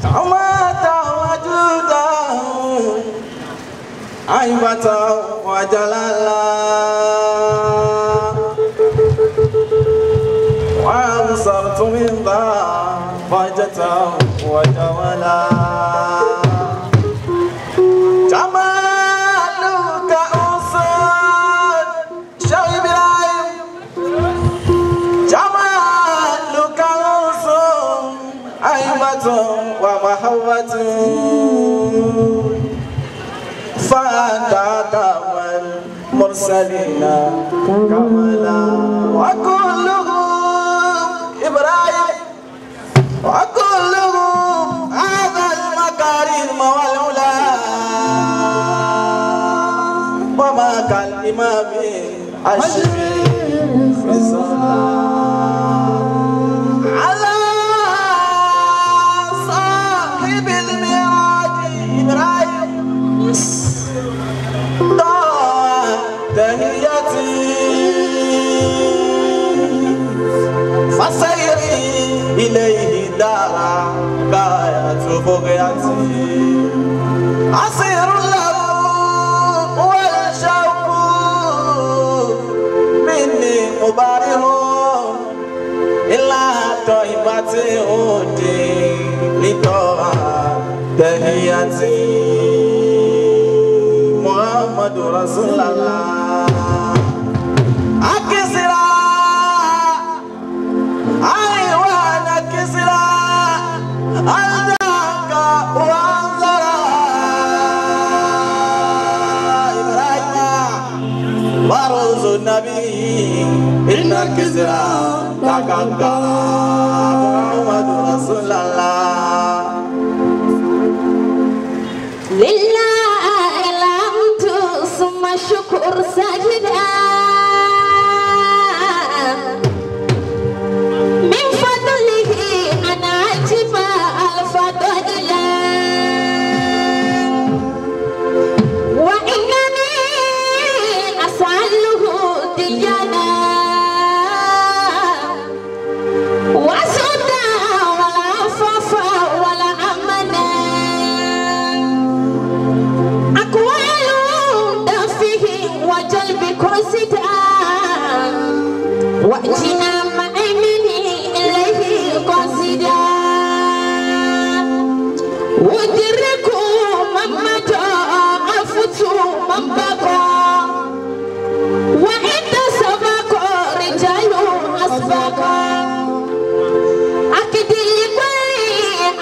عمات وجودا عيبة وجلالا وأبصرت من ذا فجة وجملا جمالك أسد شيخ إبراهيم جمالك أسد عيبة ومحبة فأنت كما المرسلين كملا وكلهم إبراهيم وكلهم هذا المكارم والعلا وما كالإمام الشريف في الصلاة على صاحب المعراج إبراهيم تهيتي فسيري إليه دارا غاية بغيتي عصير له والشوق مني مبارر إلا طيبة أودي لطاعة تهيتي محمد رسول الله أكسرا أيوان كسرا ألداك وأنظرا إبراهيم ورز النبي إن كسرا تكنكرا محمد رسول الله لله الحمد ثم الشكر ساجدا من فضله أنا عجب الفضل وإنني أسأله ديانا وسودا ولا عفاف ولا أمنا أقوال دفه وجلب كرستا وأتنا مأمني إليه قصدا ودركوا من متى أفتوا من بقى وإن سبق رجال أسبقا أكد لكل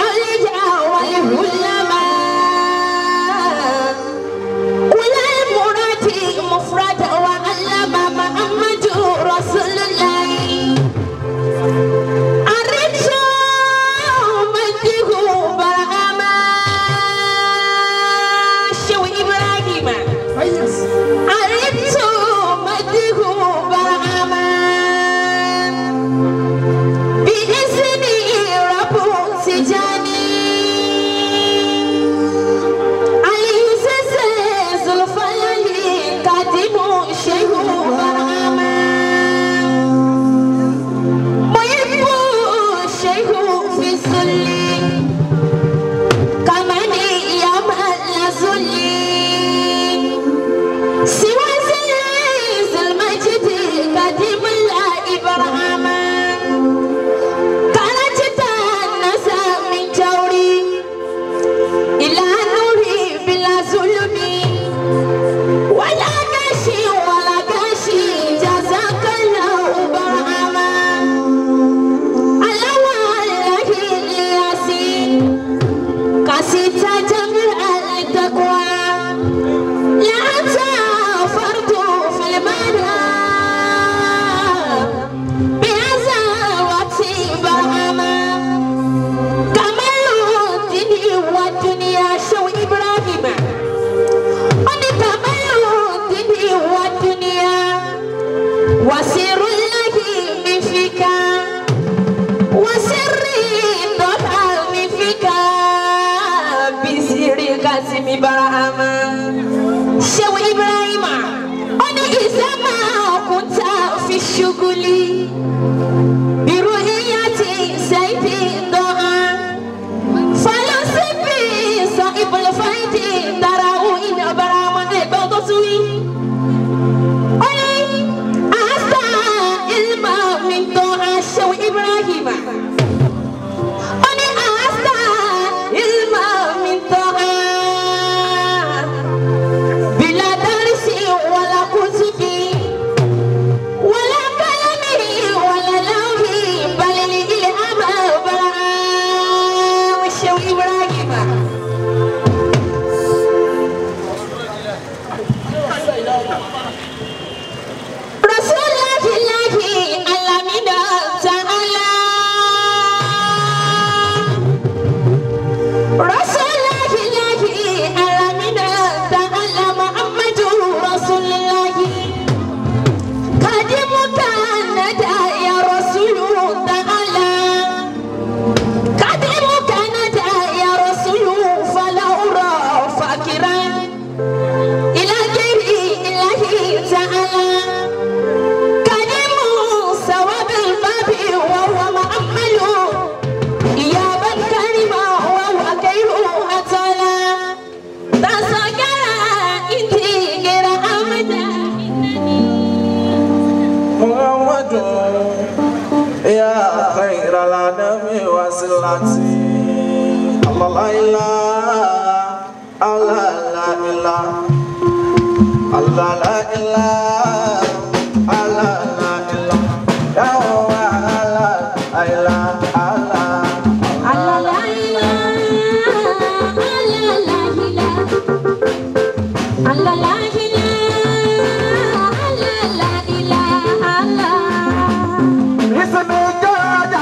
أولياء والعلماء كل المراد مفرد وعلم محمد رسول الله أرجو مجده برهما وسلتي الله لا إله الله لا إله الله لا إله الله لا إله يا الله لا إله الله لا إله الله لا إله الله لا إله الله اسمي جلال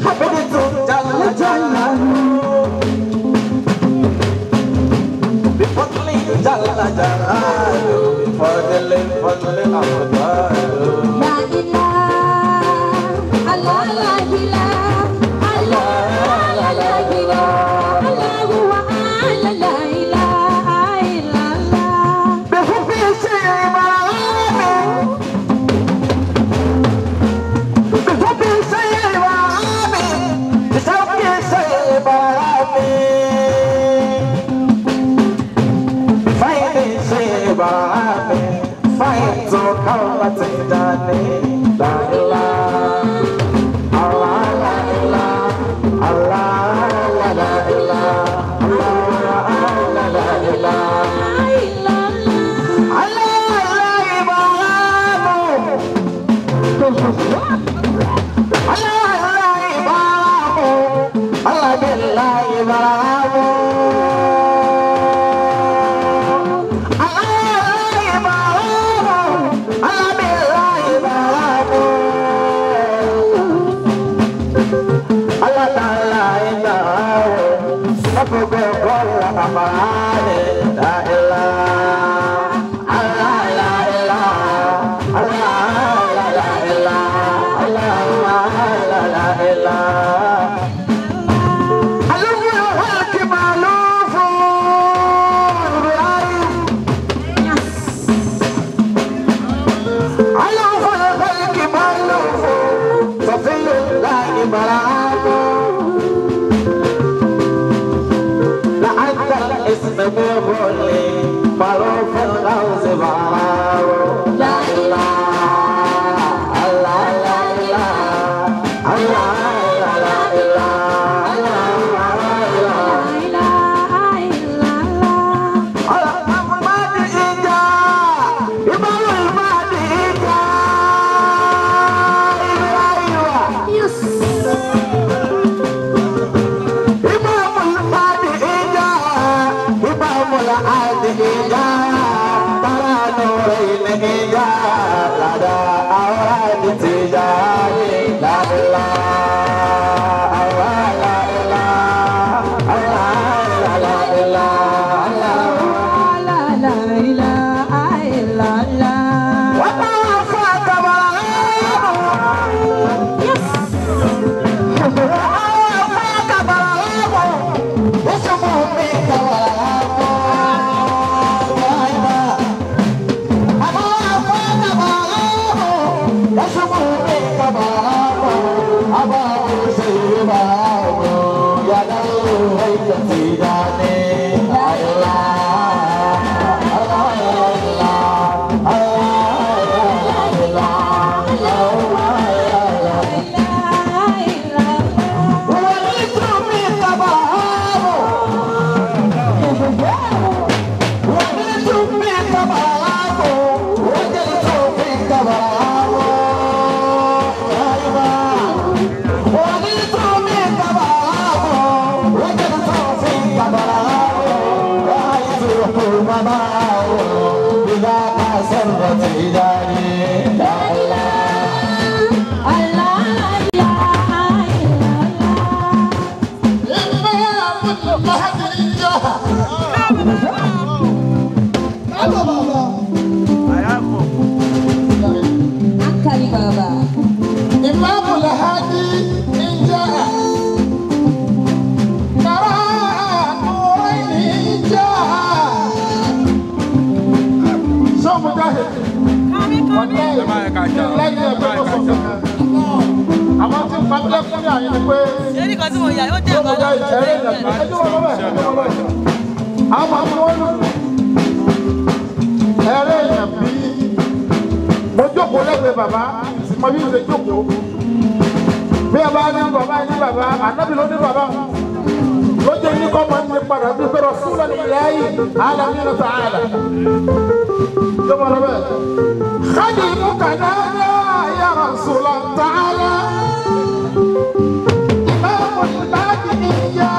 حبيبت جل جلاله بفضل جل جلاله بفضل فضل أفضل لا إله الله لا إله الله لا إله الله هو الله لا إله إلا الله بحب شيء بحب شيء بشوق شيء بفيد شيء فيد قولة داني لا إله الله لا إله الله لا إله الله لا إله إلا الله Àwọn jókòó lẹ́gbẹ̀ẹ́ bàbá mọ bí ṣe jókòó. Bí a bá ní bàbá ní bàbá, ànábì ló ní bàbá. Ló jẹ́ ní kọ́ máa ń lè padà bí pé Rasulul Ilahi alamina ta'ala. Jọba lọ bẹ́ẹ̀. Khadimuka nada ya Rasulan ta'ala. Imamul Mahdi ya.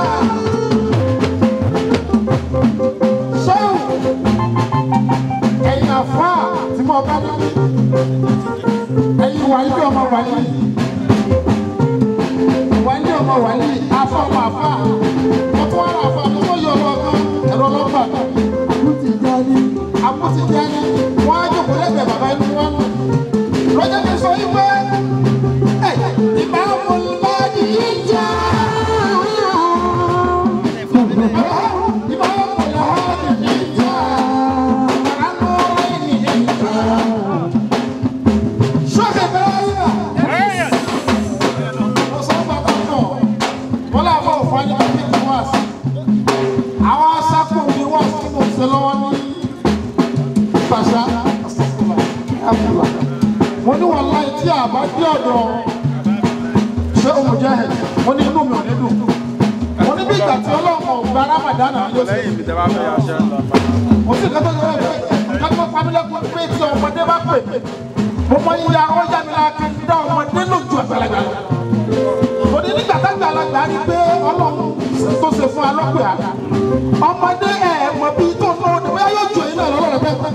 Ṣéwù ẹ̀yin àfa tí mo bá ní ẹ̀yin wàlí ọmọ wàlí wàlí ọmọ wàlí afọ ọmọ àfa mo tún wàrà àfa mo tún yọ ọmọ kan ẹ̀rọ ọlọ́pàá Àbútìjáni wọ́n á jókòó lẹ́gbẹ̀ẹ́ bàbá inú wọn nù lọ́jọ́ mi sọ yí pé Imamul Mahdi yíjà Imamul Mahdi yíjà. Mo ní wàláhì tí a bá dé ọ̀dọ̀ ṣé o Mujahid mo ní inú mi ò ní dùn mo ní bí ìgbà tí Ọlọ́run ọ̀gbà Ramadan yóò ṣe mo sì kọ́tọ́ sọ pé nǹkan tó pa mí lẹ́kùn pé tí ọmọdé bá pè mí mo mọ iye ó yá mi lára kí n dá ọmọdé lójú àgbàlagbà lọ mo ní nígbà tágbàlagbà rí pé Ọlọ́run tó ṣe fún alọ́pẹ̀ àná ọmọdé ẹ̀ mọ̀ bí tó ń lọ bóyá yóò jù yín náà lọ́wọ́ rẹ̀ pẹ́pẹ́.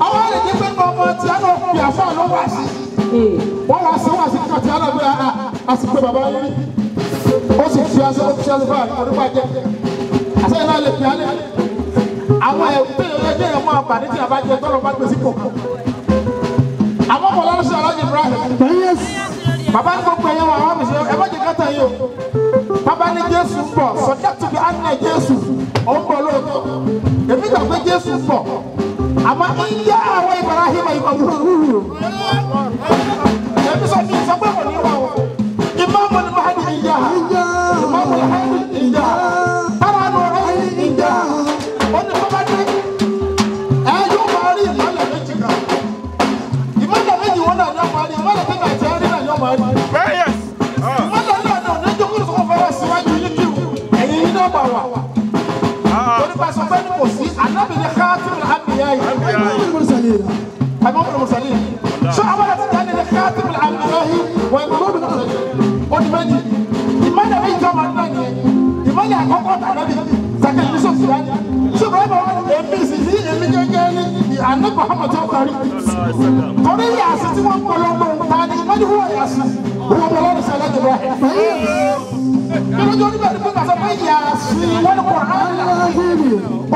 Àwọn àlejò pé ọmọ tí a náà fi àfọ́ àlọ́ wá sí. Wọ́n wá sí wá sí kíkọ́ tí a náà gbé a sì pé bàbá yín. Ó sì fi aṣọ ó fi aṣọ fún àdúgbò àjẹ. Àṣẹ náà lè fi alẹ́. Àwọn ẹ̀rù tó yẹ kí èèyàn máa bà ní tí a bá jẹ tọ́lọ̀ bá gbé sí kò. Àwọn ọmọ ọlọ́run sí Aláàjì Ibrahim. Bàbá ní gbogbo ẹ̀yẹ wọn àwọn àmì ẹ má jẹ káta yìí o. Bàbá ní Jésù ń bọ̀ sọ̀dá tùbí á ní Jésù. Ó ń bọ̀ lóòótọ́. Èmi gbà pé Jésù ń bọ̀. Àmọ́ ìyá àwọn Ibrahim ìmọ̀wúrú. Èmi sọ ní sọ pé kò ní wà o. Imamul Mahdi ìyá. Imamul Mahdi ìyá. Bàbá nù ọ̀rẹ́ ìyá. Ó ní bàbá dé. Ẹ yóò máa rí ìmọ̀lẹ̀ méjì kan. Ìmọ̀lẹ̀ méjì wọn náà ní ọmọ rí. Ìmọ̀lẹ̀ tó náà ti rí náà ní ọmọ rí. Ìmọ̀lẹ̀ náà náà ní jókòó sọ́kọ̀ fẹ́rẹ́ síwájú yín kí ẹ̀yìn yín náà bà wà. Torí bá sọ pé ní kò sí ànábì ní Khatimul Anbiya yìí. Imamul Mursalin. So àwọn àti jáde ní Khatimul Anbiya yìí wọ Imamul Mursalin. Ó di méjì. Ìmọ̀lẹ̀ méjì tó máa ń náà nìyẹn. Ìmọ̀lẹ̀ àkọ́kọ́ tànábì Sàkẹ́ Yusuf Sìdáni. Ṣé Ibrahim wà ní èmi sì sí èmi gẹ́gẹ́ ní àná Muhammad tó parí. Torí yàsí tí wọ́n polongo ta ni ìmọ̀lẹ̀ wúwo yàsí. Wọ́n mọ̀ lọ́rùn sẹ́lẹ̀ Ibrahim. Lọ́jọ́ oníbẹ̀ ni pé kàṣọ pé yàsí wọ́n ní Kùránì.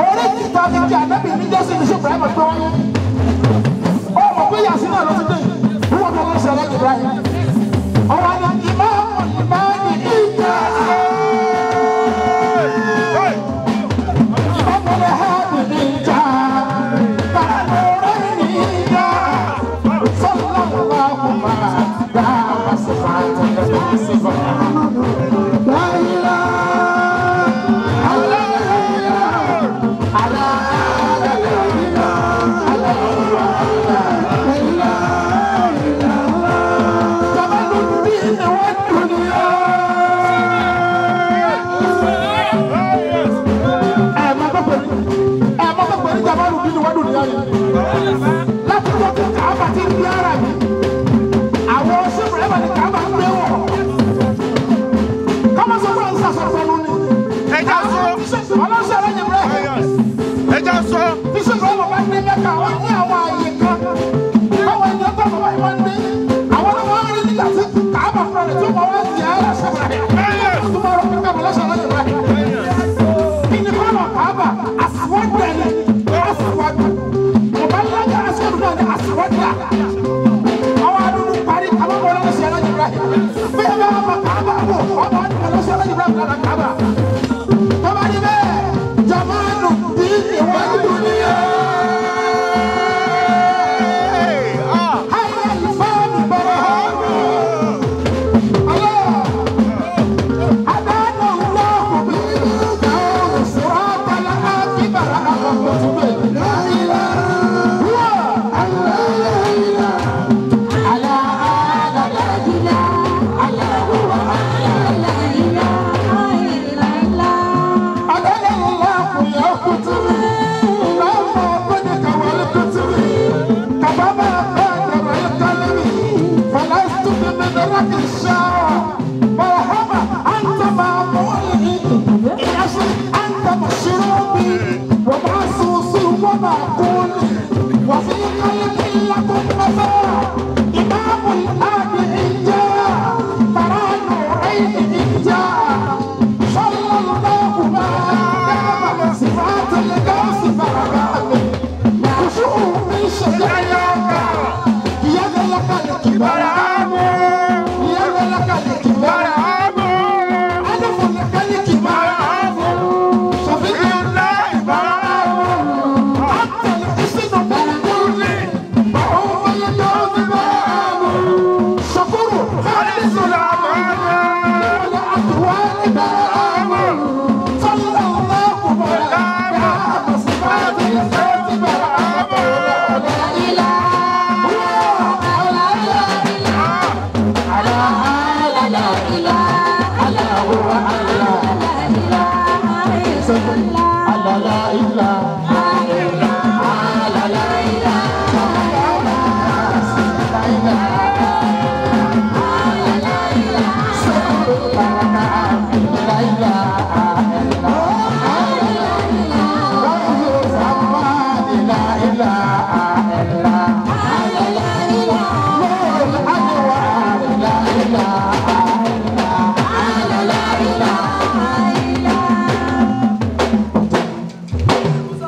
Orí kìtà fi kí ànábì ní Jésù ní ṣe Ibrahim tó wáyé. Ó mọ̀ pé yàsí náà ló ti dé. Wọ́n mọ̀ lọ́rùn sẹ́lẹ̀ Ibrahim. Ọ̀rọ̀ ni Imamul Mahdi ìjà. Imamul Mahdi ìjà. Bàbá ìjà. Sallallahu alaihi wa sallam. Láti tó kí Kàábà ti ń bí ara mi, àwọn ṣẹ́fù ẹ̀bà ni Kàábà ń gbé wọ̀. Kọ́mọ sọ fún ọ̀sán sọ̀rọ̀ nù ni. Ẹja sọ. Ọlọ́sẹ̀ rẹ̀ yẹn rẹ̀. Ẹja sọ. Bíṣọ̀pù ẹ̀bà bá dé Mẹ́kà, ó ní àwọn àyè kan. Báwo ni ọkọ̀ bàbá yìí máa ń dé? Àwọn ọmọ wọn rí nígbà tí Kàábà fúnra rẹ̀ tó mọ̀ wá sí ara ṣẹ́fù rẹ̀. Tó máa rọ kíkà bọ̀ lọ́sẹ̀ rẹ̀ yẹn rẹ̀. Kí ni kọ́nà Kàábà? Àsìwọ́dà ni. Àsìwọ́dà. Àwọn adúlù parí àwọn ọmọ ọlọ́sẹ̀ alájẹ Ibrahim. Bẹ́ẹ̀ bá ọmọ Kàábà wò ọmọ ọlọ́sẹ̀ alájẹ Ibrahim lára Kàábà. Tọ́ba ní bẹ́ẹ̀ jamanu bí ìwádìí dunia. Hayya ìfáàmì bẹ̀rẹ̀ hàn. Allah adánà wúlọ́ọ̀kù bí sùrọ̀tàlá ákíbàrà àkọ́kọ́ tó bẹ̀.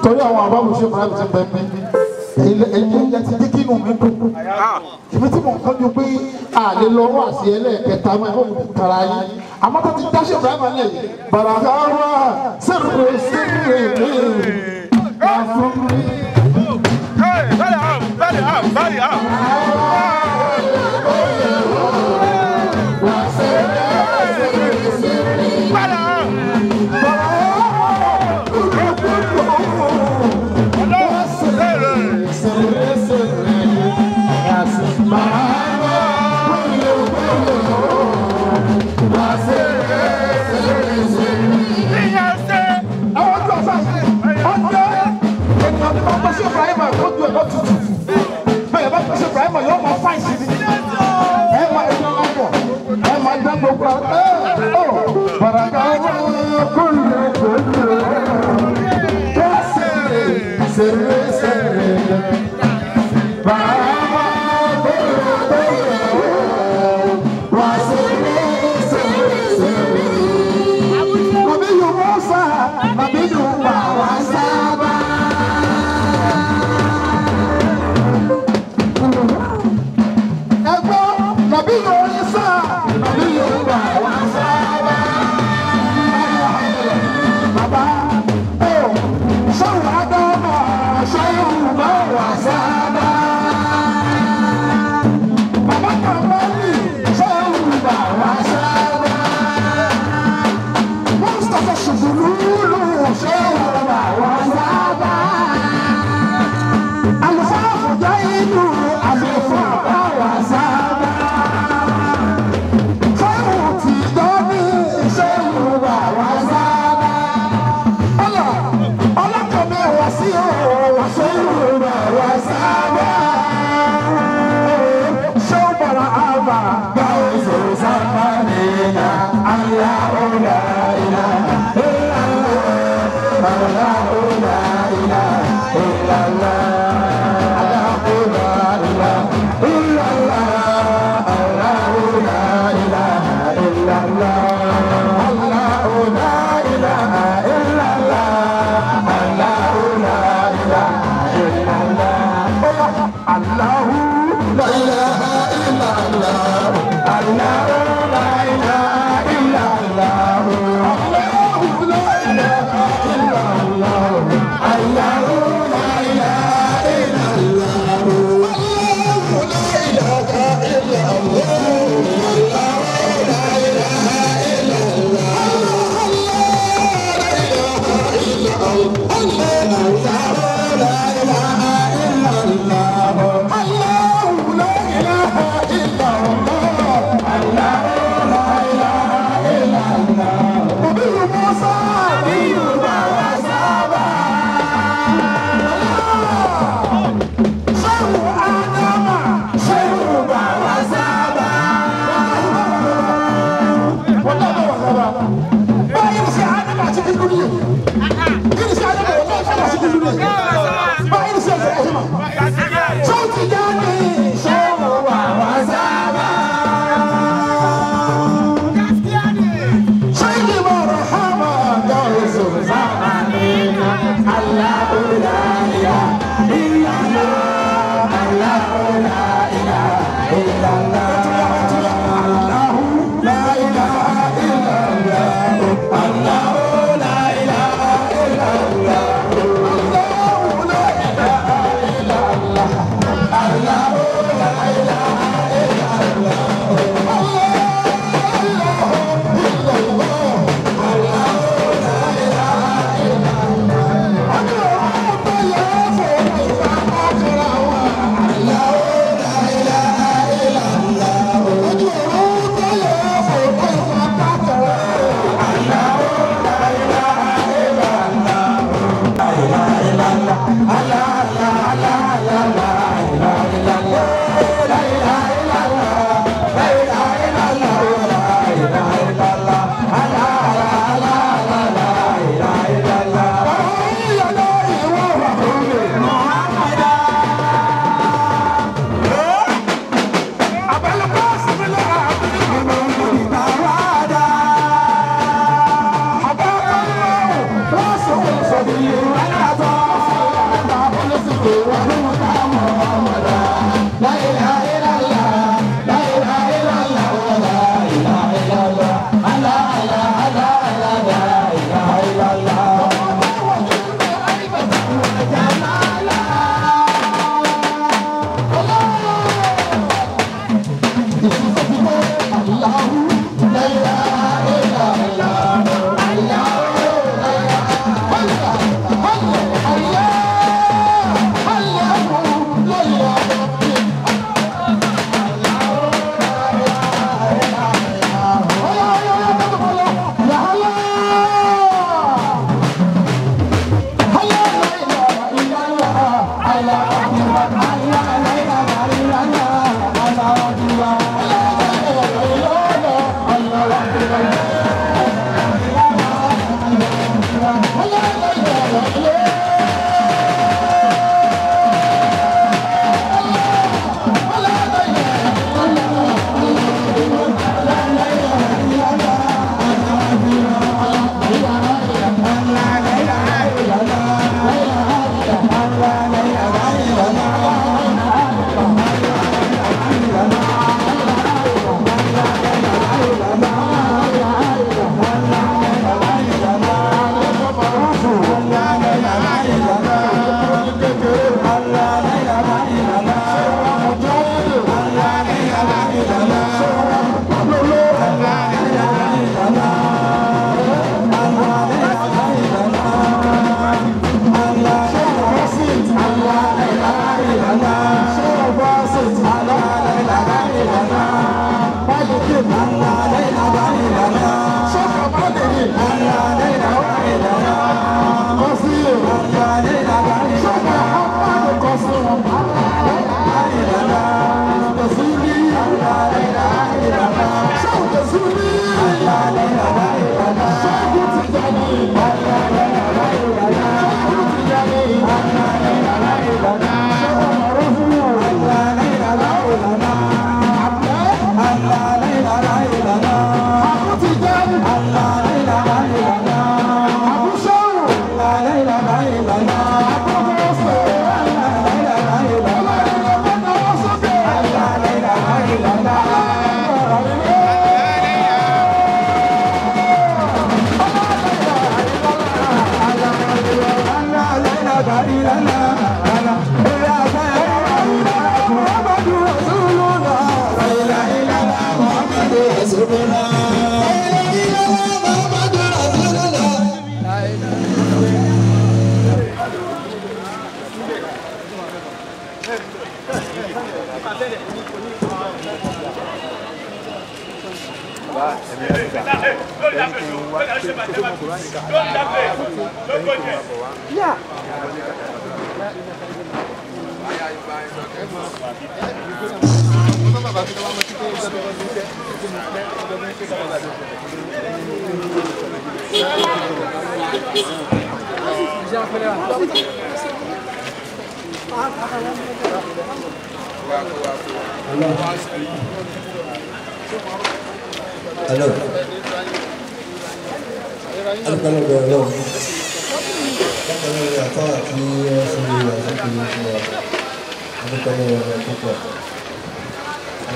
Torí àwọn àbámu ṣe fúnra mi ti bẹ mí ilé ti dé kínú mi dùn ibi tí mò ń kánjú pé àlè lọ́wọ́ àti ẹlẹ́ẹ̀kẹta máa ń mú tara yín àmọ́ tó ti dáṣẹ́ Ibrahim alẹ́ yìí bàràkà wà sẹ́rù sẹ́rù mi wà fún mi. La ilaha illallah.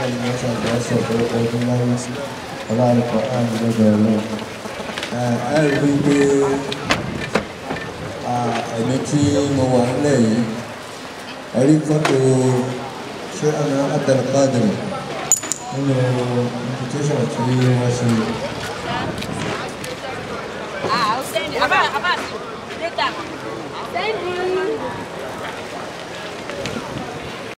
Ọlọ́run ní ọ̀sán àti ọ̀sán ọ̀pọ̀lọpọ̀ ọdún láyé sí ọlọ́run àmì lọ́dọ̀ ọlọ́run. Ẹ rí i pé ẹ̀mí tí mo wà nílẹ̀ yìí, ẹ rí fọ́tò ṣé ọ̀nà Abdulkadir nínú invitation tí wọ́n ṣe. Ah, send it. Abba, Abba, later. Send it.